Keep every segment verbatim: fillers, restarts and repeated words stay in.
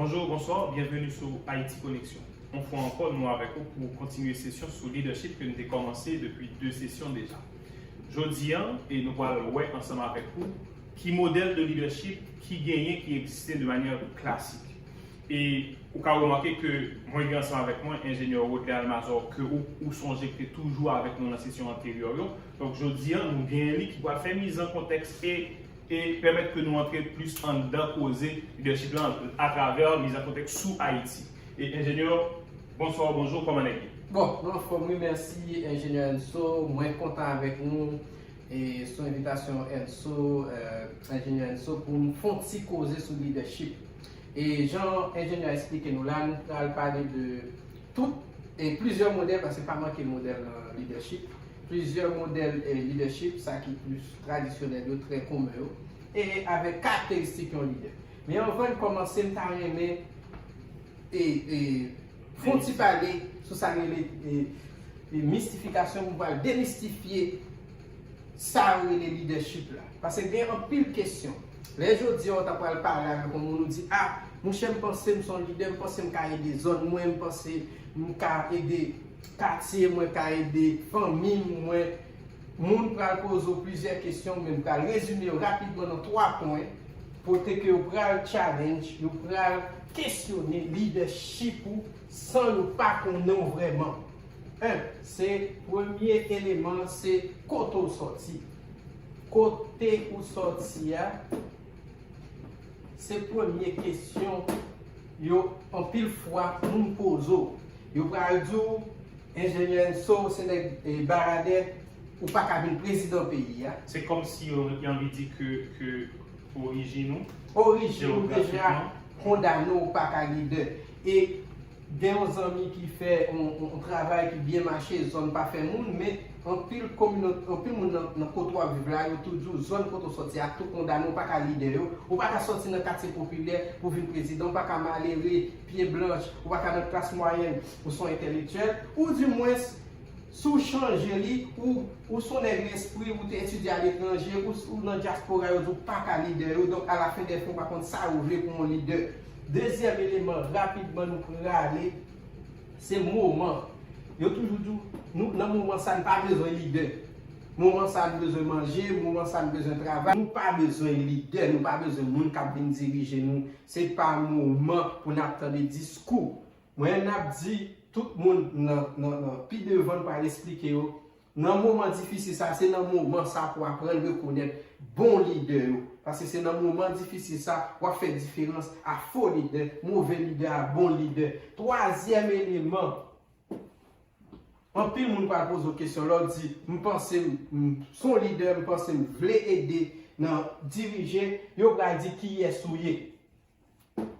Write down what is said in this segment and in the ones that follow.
Bonjou, bonswa, byenveni sou Haïti Connexion. Yon fwa ankò, nou avèk ou pou kontinye sesyon sou leadership ke nou te kòmanse depi de sesyon deja. Jodi a, e nou pral wè ansanm avèk ou ki modèl de leadership ki genyen, ki egziste de manyè klasik. E ou ka remake ke mwen gen ansanm avèk mwen enjenyè Rodley Almazor ke ou, ou sonje ki te toujou avèk nou nan sesyon anteryè yo. Donk jodi a, nou genyen li ki pral fè mizan kontèks e e pèmèt ke nou antre plis anndan koze lidèchip lan atravè mizankontèks sou Ayiti. E enjenyè, bonswa, bonjou, kòman nèg yo? Bon, nou anfòm wi, mèsi enjenyè Enso. Mwen kontan avèk nou e sou envitasyon Enso, enjenyè Enso, pou n fè yon ti koze sou lidèchip. E jan enjenyè a eksplike nou la, nou pral pale de tout e plizyè modèl, paske pa manke modèl nan lidèchip, plizyè modèl e lidèchip, sa ki plis tradisyonèl yo, trè komen yo, e avèk karakteristik yon lidè. Men anvan n kòmanse, m ta renmen e, e, fè yon ti pale sou sa k rele e, e mistifikasyon, m pral demistifye sa yo rele lidèchip la. Paske gen anpil kesyon. Lè jodi a, w ta pral pale avèk yon moun, ou di, a, monchè, m panse m se yon lidè, m panse m ka ede zòn mwen, m panse m ka ede katye mwen, ka ede fanmi mwen. Moun pral poze w plizyè kesyon, men m pral rezime yo rapidman nan twa pwen, kote ke yo pral challenge, yo pral kesyone lidèchip ou san yo pa konnen w vrèman. En, se premye eleman, se kote w sòti. Kote ou sòti a, se premye kesyon yo anpil fwa moun poze w. Yo pral di w, enjenyè Enso, se nèg e, Baradè, ou pa ka vin prezidan peyi a. Se kòmsi yo, yo anvi di ke, ke orijin ou, orijin ou deja jewografikman, kondane w pa ka lidè. E gen yon zanmi ki fè yon, yon, yon travay ki byen mache, zòn pa fè moun, men anpil komino-, anpil moun nan, nan kote w ap viv la, yo tou di w zòn kote w sòti a tou kondane w, ou pa ka lidè yo, ou pa ka sòti nan katye popilè pou vin prezidan, ou pa ka malere, pye blanch, ou pa ka nan klas mwayèn, ou se yon entèlektyèl, ou dimwens, si w chanje li, ou, ou se yon nèg lespri, ou te etidye aletranje, ou, ou nan dyaspora, yo di w pa ka lidè yo, donk alafen dè fen, ou pa konn sa ou vle pou yon lidè. Dezyèm eleman, rapidman nou prale, se moman. Yo toujou di w, nou, nan moman sa, n pa bezwen lidè. Moman sa, n bezwen manje, moman sa, n bezwen travay. Nou pa bezwen lidè, nou pa bezwen moun k ap vin dirije nou. Se pa moman pou n ap tande diskou. Mwen, n ap di tout moun nan, nan, nan, pi devan, n pral eksplike yo. Nan moman difisil sa, se nan moman sa pou aprann rekonèt bon lidè yo. Paske se nan moman difisil sa w ap fè diferans a fo lidè, move lidè a bon lidè. Twazyèm eleman, anpil moun pral poze w kesyon lè w di, m panse m, m se yon lidè, m panse m vle ede nan dirije, yo pral di kiyès ou ye.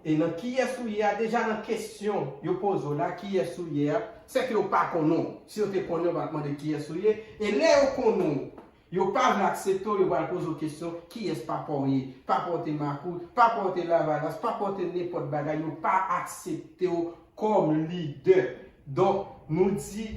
E nan kiyès ou ye a, deja nan kesyon yo poze w la, kiyès ou ye a, se ke yo pa konnen w. Si yo te konnen w, yo pa t mande kiyès ou ye. E lè yo konnen w, yo pa vle aksepte w, yo pral poze w kesyon, kiyès papa w ye? Papa w te Makout, papa w te Lavalas, papa w te nenpòt bagay, yo pa aksepte w kòm lidè. Donk, nou di,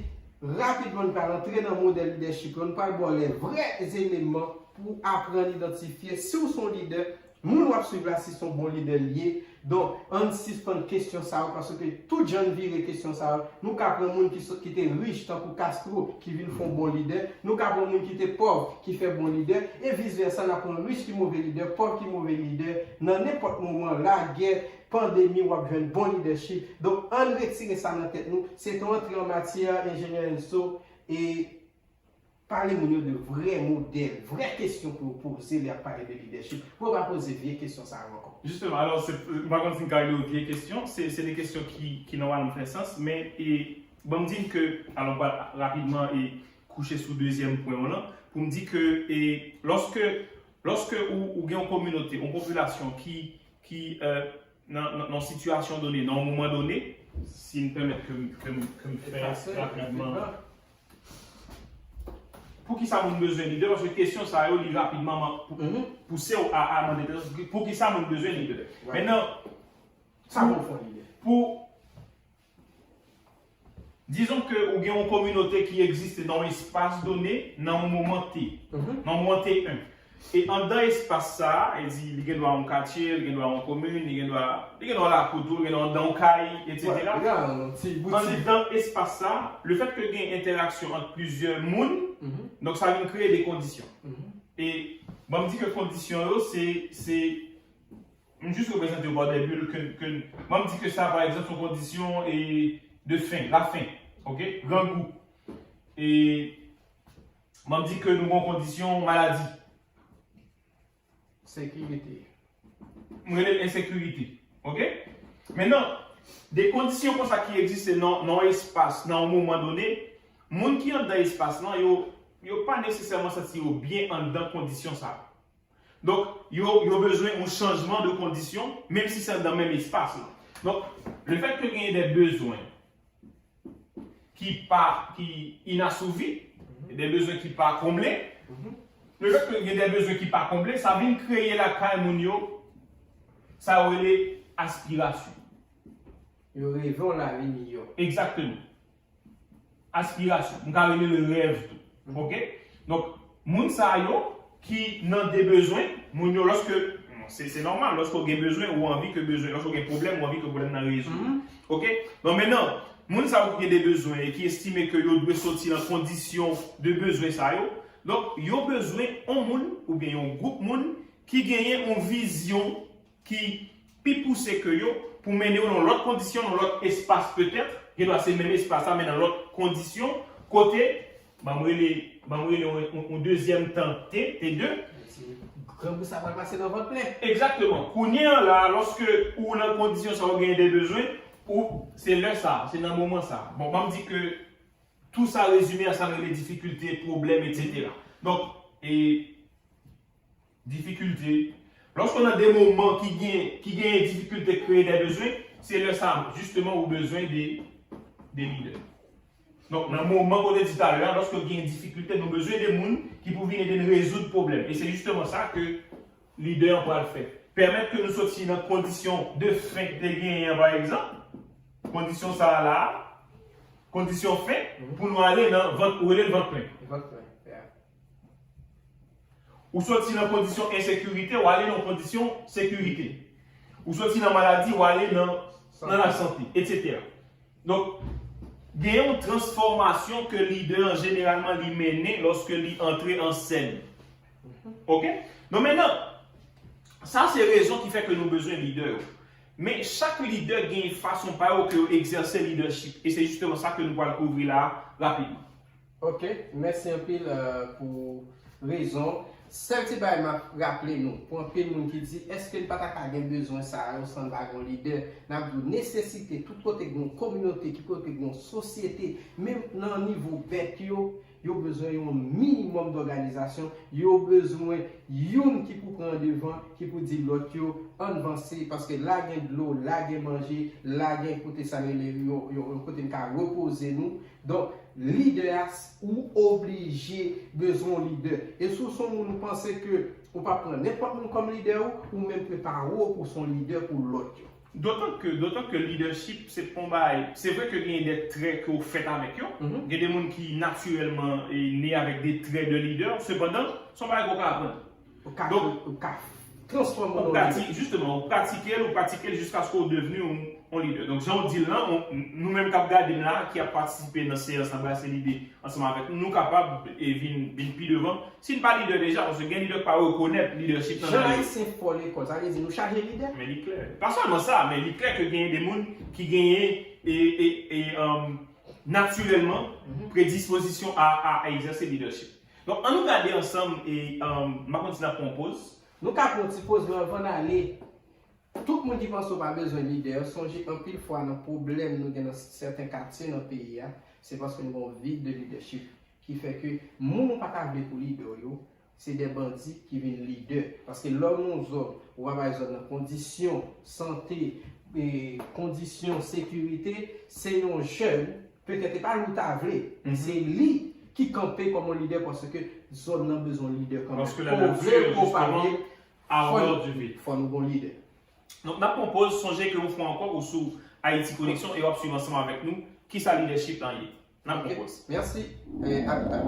rapidman, nou pral antre nan modèl lidèchip lan, nou pral ba w lè vrè eleman pou aprann idantifye si w se yon lidè, moun w ap swiv la, si se yon bon lidè l ye. Donk, ann sispann kesyon sa yo, paske tout jan n vire kesyon sa yo, nou ka pran moun ki sot, ki te rich, tankou Castro, ki vin fè yon bon lidè, nou ka pran moun ki te pòv, ki fè bon lidè, e vis vèsa, n ap pran rich ki move lidè, pòv ki move lidè, nan nenpòt moman, lagè, pandemi, w ap jwenn bon lidèchip. Donk, ann retire sa nan tèt nou. Se te yon antre an matyè, enjenyè Enso, e pale moun yo de vrè modèl, vrè kesyon pou yo poze lè y ap pale de lidèchip, pou yo pa poze vye kesyon sa yo ankò. Jisteman, alò, se, m pa konn si n ka rele yo vye kesyon, se, se de kesyon ki, ki nòmalman fè sans, men, e, ban m di n ke, alò, m pral rapidman e kouche sou dezyèm pwen w lan, pou m di ke, e, lòske, lòske ou, ou gen yon kominote, yon popilasyon ki, ki, e, nan, nan, nan yon sitiyasyon done, nan yon moman done, si n pèmèt ke m, ke m, ke m fè rapidman. Poukisa moun bezwen lidè? Paske kesyon sa yo, li rapidman man-, pou, pouse w a, a mande tèt ou, poukisa moun bezwen lidè? Mentnan, sa pou, pou fè yon lidè. Pou, dizon ke ou gen yon kominote ki egziste nan yon espas done, nan yon moman T, nan yon moman T en. E anndan espas sa a, e di, li gen dwa yon katye, li gen dwa yon komin, li gen dwa, li gen dwa lakou tou, li gen dwa anndan yon kay, etsetera. Anndan espas sa a, lefètke gen entèraksyon ant plizyè moun, donk sa vin kreye de kondisyon. E ban m di ke kondisyon yo, se, se, m jis reprezante yo pa de bil ke, ke, ban m di ke sa, pa egzanp, se yon kondisyon e, de fen, lafen, oke? Grangou. E ban m di ke nou gen yon kondisyon maladi. Sekirite. M rele l ensekirite. Oke? Mentnan, de kondisyon konsa ki egziste nan, nan yon espas, nan yon moman done, moun ki anndan espas lan, yo, yo pa nesesèman santi yo byen anndan kondisyon sa a. Donk, yo, yo bezwen yon chanjman de kondisyon, menm si se anndan menm espas lan. Donk, lefètke genyen de bezwen ki pa, ki inasouvi, de bezwen ki pa konble. Lefètke gen de bezwen ki pa konble, sa vin kreye lakay moun yo, sa yo rele aspirasyon. Yo reve yon lavi miyò. Egzakteman. Aspirasyon. M ka rele l rèv tou. Oke? Donk, moun sa yo ki nan de bezwen, moun yo, lòske, se, se nòmal, lòske w gen bezwen, ou anvi ke bezwen, lòske w gen pwoblèm, ou anvi ke pwoblèm nan rezoud. Oke? Donk, mentnan, moun sa yo ki gen de bezwen e ki estime ke yo dwe soti nan kondisyon de bezwen sa yo, donk, yo bezwen yon moun, oubyen yon gwoup moun, ki genyen yon vizyon ki pi pouse ke yo, pou mennen yo nan lòt kondisyon, nan lòt espas petèt, gen dwa se menm espas la, men nan lòt kondisyon, kote, ban m rele, ban m rele yon, yon, yon dezyèm tan T, T de. Grangou sa pral pase nan vant plen. Egzakteman. Kounye a la, lòske ou nan kondisyon sa, ou genyen de bezwen, ou, se lè sa, se nan moman sa. Bon, ban m di ke tou sa rezime a sa n rele difikilte, pwoblèm, etsetera. Donk, e, difikilte. Lòske w nan de moman ki gen, ki genyen difikilte kreye de bezwen, se lè sa, jisteman, ou bezwen de, de lidè. Donk, nan moman kote di talè a, lòske genyen difikilte, nou bezwen de moun ki pou vin ede n rezoud pwoblèm. E se jisteman sa ke lidè an pral fè. Pèmèt ke nou soti nan kondisyon de fen ki te genyen an, pa egzanp, kondisyon sa a la, kondisyon fen, pou nou ale nan vant, ou rele l vant plen. Vant plen, yeah. Ou soti nan kondisyon ensekirite, ou ale nan kondisyon sekirite. Ou soti nan maladi, ou ale nan, nan lasante, etsetera. Donk, gen yon transfòmasyon ke lidè an jeneralman li mennen lòske li antre an sèn. Oke? Donk, mentnan, sa se rezon ki fè ke nou bezwen lidè yo. Men chak lidè gen fason pa yo ke yo egzèse lidèchip. E se jisteman sa ke nou pral kouvri la rapidman. Ok, mèsi anpil, euh, pou rezon. Sèl ti bagay m ap raple nou, pou anpil moun ki di, èske n pa ta ka gen bezwen sa a yo san n pa gen yon lidè? N ap di w, nesesite, tout kote gen yon kominote, ki kote gen yon sosyete, menm nan nivo bèt yo, yo bezwen yon minimòm dòganizasyon, yo bezwen youn ki pou pran devan, ki pou di lòt yo, ann vanse, paske la gen dlo, la gen manje, la gen kote sa rele, yo, yo, yon kote n ka repoze nou. Donk, lidè a, s-, ou oblije bezwen yon lidè. E si w se yon moun ou panse ke ou pa pran nenpòt moun kòm lidè ou, ou menm prepare w pou w se yon lidè pou lòt yo. Dotan ke, dotan ke lidèchip, se pa yon bagay, se vre ke gen de trè ke w fèt avèk yo. Gen de moun ki natirèlman, e, ne avèk de trè de lidè, sepandan, se yon bagay ke w ka aprann. Ou ka, donk, ou ka transfòme w an yon lidè. Jisteman, ou pratike l, ou pratike l jiskaske w devni yon, yon lidè. Donk, jan w di l lan, nou menm k ap gade m la, ki ap patisipe nan seyans lan, brase lide ansanm avèk nou, nou kapab, e, vin, vin pi devan. Si n pa lidè deja, paske gen lidè k pa rekonèt lidèchip nan. Jan Ayisyen fò lekòl, sa vle di nou chaje lidè? Men li klè. Pa sèlman sa, men li klè ke genyen de moun ki genyen, e, e, e, um, natirèlman, predispozisyon a, a, a egzèse lidèchip. Donk, ann nou gade ansanm e, um, m ap kontinye ap pran yon poz. Nou ka pran yon ti poz, men anvan n ale, tout moun ki panse w pa bezwen lidè, sonje anpil fwa nan pwoblèm nou gen nan sèten katye nan peyi a, se paske nou gen yon vid de lidèchip ki fè ke moun ou pa ta vle pou lidè w yo, se de bandi ki vin lidè. Paske lè w nan yon zòn, ou pa bay zòn nan kondisyon sante, e, kondisyon sekirite, se yon jèn, petèt e pa li w ta vle, men se li ki kanpe kòm yon lidè, paske zòn nan bezwen lidè kanmenm. Paske la nature, jisteman, a horreur du vide. Fò nou gen yon lidè. Donk, n ap pran yon poz, sonje ke yon fwa ankò, ou sou Ayiti Koneksyon e w ap swiv ansanm avèk nou kisa lidèchip lan ye. N ap pran yon poz. Mèsi. E, a pita.